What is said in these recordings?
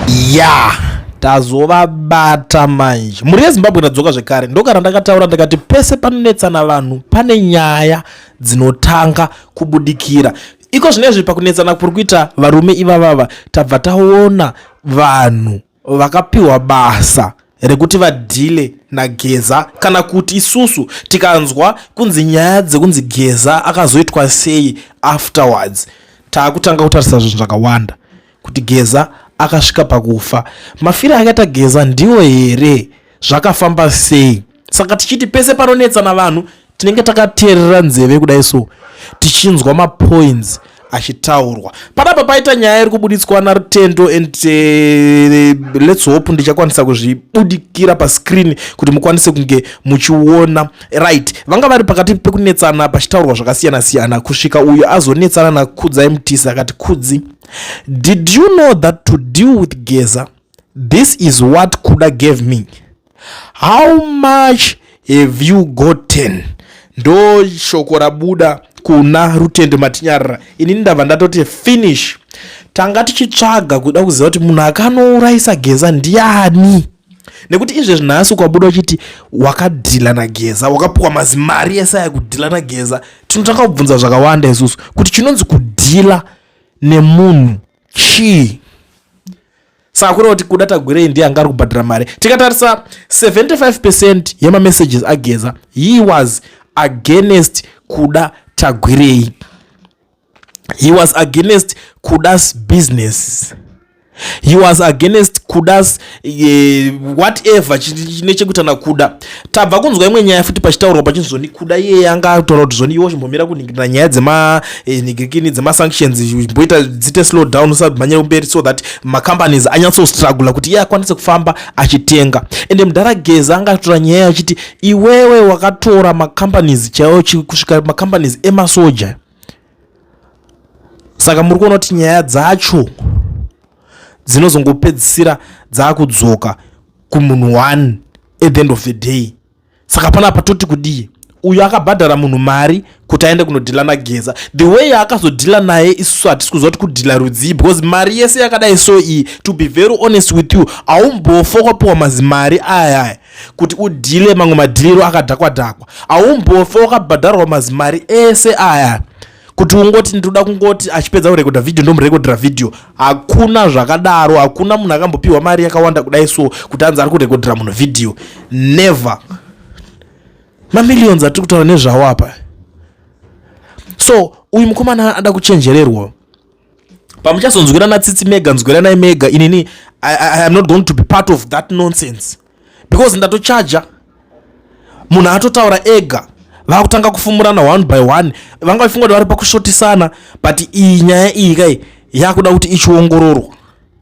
Ya, tazovabata manje. Mhuri yeZimbabwe, ndadzoka zvekare. Ndokana ndakataura ndikati pese panonetsana vanhu pane nyaya dzinotanga kubudikira. Iko zvinezvi pakunetsana kuri kuita varume ivavava, tabva taona vanhu vakapiwa basa rekuti vadhile naGeza, kana kuti isusu tikanzwa kunzi nyaya dzekunzi Geza akazoitwa sei afterwards, taakutanga kutarisa zvinhu zvakawanda kuti Geza akasvika pakufa, mafiro akaita Geza ndiwo here, zvakafamba sei. Saka tichiti pese panonetsana vanhu tinenge takateerera nzeve kudai, so tichinzwa mapoints achitaurwa panapa. Paita nyaya iri kubuditswa naRutendo and let's hope ndichakwanisa kuzvibudikira pascreen kuti mukwanise kunge muchiona. Right, vanga vari pakati pekunetsana pachitaurwa zvakasiyana siyana kusvika uyu azonetsana naKudzai Mutisi akati, "Kudzi, did you know that to deal with Geza, this is what Kuda gave me? How much have you gotten?" Ndo shoko rabuda kuna Rutendo Matinyarara. Inini ndabva ndatoti finish. Tanga tichitsvaga kuda kuziva kuti munhu akanourayisa Geza ndiani, nekuti izvezvi nhasi ukabuda uchiti wakadhila naGeza, wakapiwa mazimari ese aya kudhila naGeza, tinotanga kubvunza zvakawanda isusu kuti chinonzi kudhila nemunhu chii. Saka kureva kuti Kuda Tagwirei ndiye anga ari kubhadhara mari. Tikatarisa 75% yemamessages aGeza, he was against Kuda Tagwirei, he was against Kuda's business, he was against Kuda's whatever chine chekuita naKuda. Tabva kunzwa imwe nyaya futi pachitaurwa pachinzi zvoni Kuda iyeye anga ataura kuti zvoni iwo chimbomira kunhingirira nyaya dzemanhingirikini, dzemasanctions, mboita dzite slow down, usamhanye mberi, so that macompanies anyatsostrugula kuti iye akwanise kufamba achitenga. Ende mudhara Geza angatora nyaya achiti iwewe wakatora macompanies chaiwo kusvika macompanies emasoja. Saka muri kuona kuti nyaya dzacho dzinozongopedzisira dzaakudzoka kumunhu one at the end of the day. Saka panapa toti kudii? Uyu akabhadhara munhu mari kuti aende kunodhila naGeza, the way yaakazodhila naye isusu hatisi kuziva kuti kudhila rudzii, because mari yese yakadai so iyi, to be very honest with you, haumbofa wakapiwa mazimari aya kuti udhile mamwe madhiliro akadhakwa dhakwa. Haumbofa wakabhadharwa mazimari ese aya kuti ungoti ndinoda kungoti achipedza kurekodha vhidhio ndomurekodhera vhidhio. Hakuna zvakadaro. Hakuna munhu akambopiwa mari yakawanda kudai so kuti anzi ari kurekodhera munhu vhidhio. Never. Mamillions atiri kutaura nezvawo apa. So uyu mukomana ada kuchenjererwa. Pamuchazonzwirana tsitsi mega, nzwiranai mega. Inini I am not going to be part of that nonsense because ndatochaja munhu atotaura ega, vakutanga kufumurana one by one. Vanga vachifunga kuti vari pakushotisana, but iyi nyaya iyi kai yakuda kuti ichiongororwa.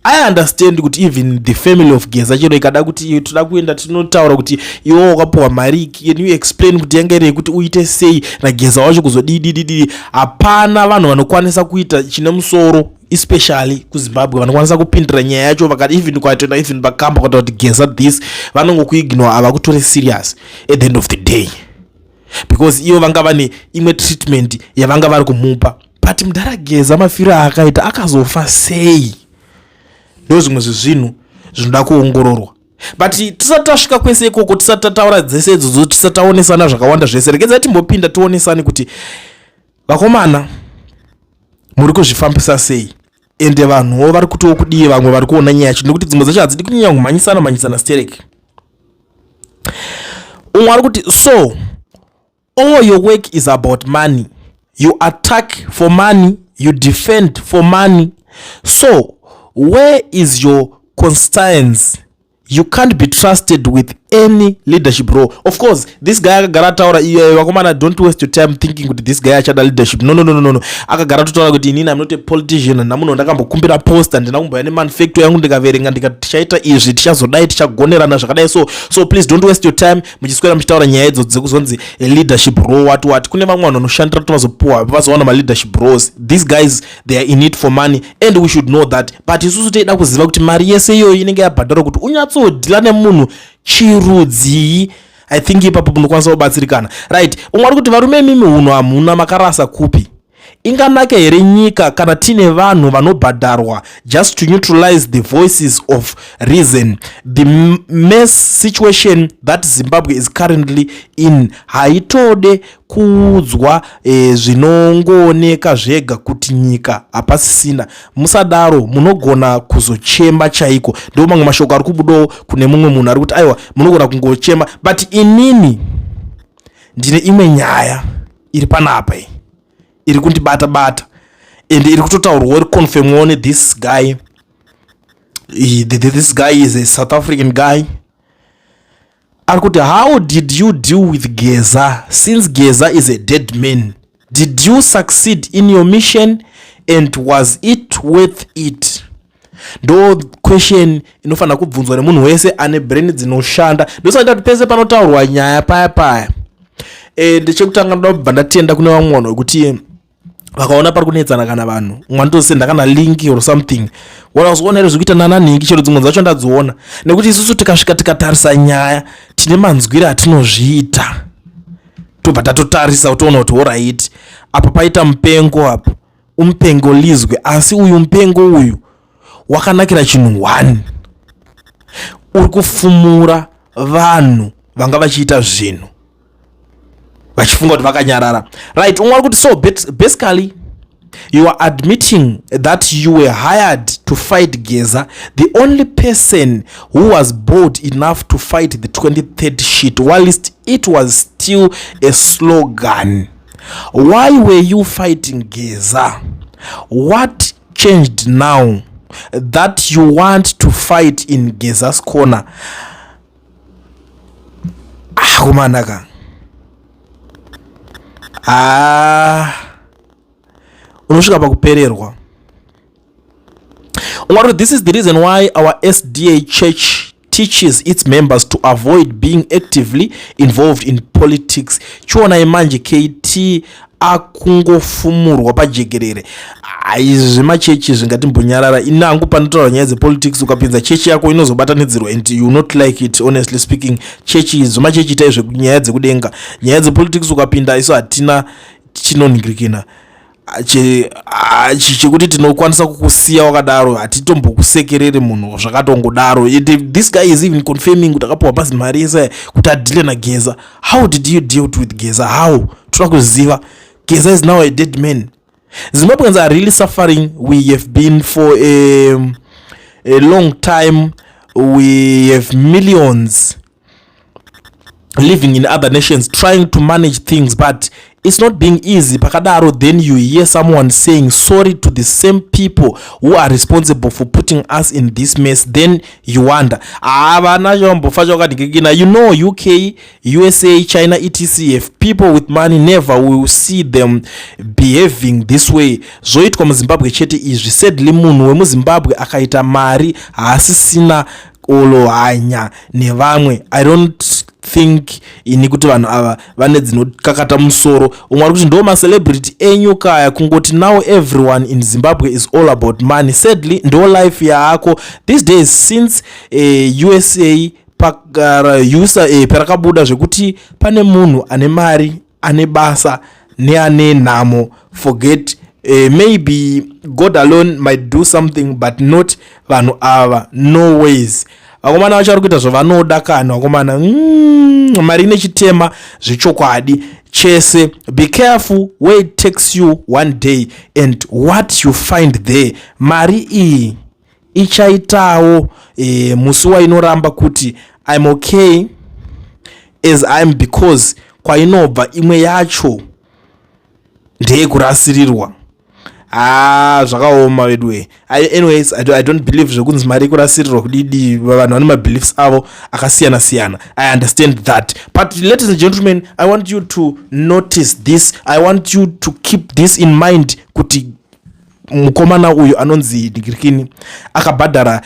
I understand kuti even the family of Geza chero ikada kuti toda kuenda tinotaura kuti iwo wakapiwa mari, can you explain kuti yanga iri yekuti uite sei naGeza wacho kuzodidididi? Hapana vanhu vanokwanisa kuita chine musoro, especially kuZimbabwe, vanokwanisa kupindira nyaya yacho. Vakati even kwatoenda, even pakamba kuita kuti Geza this, vanongokuignore, havakutore serious at the end of the day, because ivo vanga vane imwe treatment yavanga vari kumupa. But mudhara Geza, mafiro aakaita, akazofa sei, ndo zvimwe zvezvinhu zvinoda kuongororwa. But tisati tasvika kwese ikoko, tisati tataura dzese idzodzo, tisati taonesana zvakawanda zvese, regedzai timbopinda tionesane kuti vakomana muri kuzvifambisa sei, ende vanhuwo vari kutiwo kudii, vamwe vari kuona nyaya yacho, nekuti dzimwe dzacho hadzidi kunyanya kumhanyisana mhanyisana stereki. Umwe ari kuti, "So all your work is about money. You attack for money, you defend for money. So where is your conscience? You can't be trusted with any leadership role." Of course, this guy akagara ataura iye. Vakomana, don't waste your time thinking kuti this guy achada leadership. No, no, no, no, no. Akagara totaura kuti inini am not a politician, namunhu ndakambokumbira post, handina kumboya nemanifesto yangu ndikaverenga ndikati tichaita izvi, tichazodai, tichagonerana zvakadai. So please don't waste your time muchiswera muchitaura nyaya idzodzo dzekuzonzi leadership role, what what. Kune vamwe vanhu vanoshandira kuti vazopuwa, vazowana maleadership roles. These guys, they are in it for money and we should know that. But isusu teida kuziva kuti mari yese iyoyo inenge yabhadharwa kuti unyatsodhila nemunhu chirudzii. I think ipapo munokwanisa kubatsirikana. Right, umwe ari kuti, "Varume imimi, hunhu hamuna, makarasa kupi? Inganaka here nyika kana tiine vanhu vanobhadharwa just to neutralize the voices of reason? The mess situation that Zimbabwe is currently in haitode kuudzwa zvinongooneka zvega kuti nyika hapasisina. Musadaro, munogona kuzochema chaiko. Ndo mamwe mashoko ari kubudawo kune mumwe munhu ari kuti aiwa, munogona kungochema. But inini ndine imwe nyaya iri panapa iyi iri kundibata bata and iri kutotaurwawo, iri confirmwawo nethis guy. This guy is a South African guy ari kuti, "How did you deal with Geza since Geza is a dead man? Did you succeed in your mission and was it worth it?" Ndo question inofanira kubvunzwa nemunhu wese ane brain dzinoshanda. Ndosaka kuti pese panotaurwa nyaya paya paya, ndechekutanga ndoda kubva ndatenda kune vamwe vanhu vekuti vakaona pari kunetsana kana vanhu, umwe anotosenda kana link or something, wanazoona ere zvikuita nananhingi. Chero dzimwe dzacho ndadziona, nekuti isusu tikasvika tikatarisa nyaya tine manzwiro atinozviita, tobva tatotarisa toona kuti alright, apa paita mupengo, apa umupengo lizwe. Asi uyu mupengo uyu wakanakira chinhu one: uri kufumura vanhu vanga vachiita zvinhu vachifunga kuti vakanyarara, right? Umwe ari kuti, "So basically you are admitting that you were hired to fight Geza, the only person who was bold enough to fight the 2030 shit whilst it was still a slogan. Why were you fighting Geza? What changed now that you want to fight in Geza's corner?" Ah, kumanaka. Ah, unosvika pakupererwa. Umwe, "This is the reason why our SDA Church teaches its members to avoid being actively involved in politics. Chionai manje kt akungofumurwa pajekerere." Izvi zvemachechi zvingatimbonyarara. Inangu panotaura nyaya dzepolitics, ukapinza chechi yako inozobatanidzirwa and you not like it. Honestly speaking, chechi, zvemachechi itai zvenyaya dzekudenga. Nyaya dzepolitics ukapinda, isu hatina chinonhingirikina chekuti tinokwanisa kukusiya wakadaro. Hatitombokusekereri munhu zvakatongodaro. This guy is even confirming kuti akapiwa pasi mari yese kuti adeale naGeza. How did you deal with Geza? How? Toda kuziva. Geza is now a dead man. Zimbabweans are really suffering. We have been for a long time. We have millions living in other nations trying to manage things, but it's not being easy. Pakadaro, then you hear someone saying sorry to the same people who are responsible for putting us in this mess. Then you wonder. Havana chambofa chakadikikina. You know, UK, USA, China, etc if people with money, never will see them behaving this way. Zvoitwa muZimbabwe chete izvi. Sadly, munhu wemuZimbabwe akaita mari haasisina olo hanya nevamwe. I don't think ini kuti vanhu ava vane dzinokakata musoro. Umwe ari kuti, "Ndo macelebrity enyu kaya kungoti now everyone in Zimbabwe is all about money. Sadly, ndo life yaako these days since USA USA parakabuda zvekuti pane munhu ane mari, ane basa neane nhamo. Forget. Maybe God alone might do something, but not vanhu ava, no ways." Vakomana vacho vari kuita zvavanoda kani. Vakomana, mari ine chitema zvechokwadi chese. Be careful where it takes you one day and what you find there. Mari iyi ichaitawo musi wainoramba kuti I'm okay as I'm, because kwainobva imwe yacho ndeyekurasirirwa. Ha, zvakaoma veduwe. Anyways, I don't believe zvekunzi mari ikurasirirwa kudidi. Vanhu vane mabeliefs avo akasiyana siyana, I understand that. But ladies and gentlemen, I want you to notice this. I want you to keep this in mind kuti mukomana uyu anonzi Nigirikini akabhadhara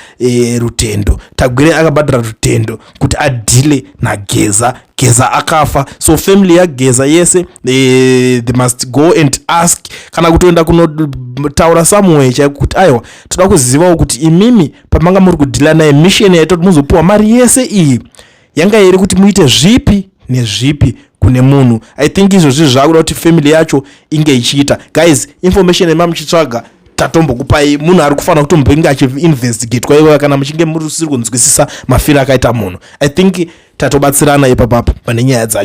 Rutendo Tagwire, akabhadhara Rutendo kuti adeale naGeza. Geza akafa, so family yaGeza yese, they must go and ask kana kutoenda kunotaura somewhere chaiko kuti aiwa, toda kuzivawo kuti imimi pamanga muri kudeala naye, mission yaita kuti muzopiwa mari yese iyi yanga iri kuti muite zvipi nezvipi. Kune munhu, I think izvozvi zvakuda kuti family yacho inge ichiita. Guys, information yemamuchitsvaga tatombokupai. Munhu ari kufanira kutombenge achiinvestigatwa ivoya kana muchinge musiri kunzwisisa mafiro akaita munhu. I think tatobatsirana ipapapa pane nyaya dzacho.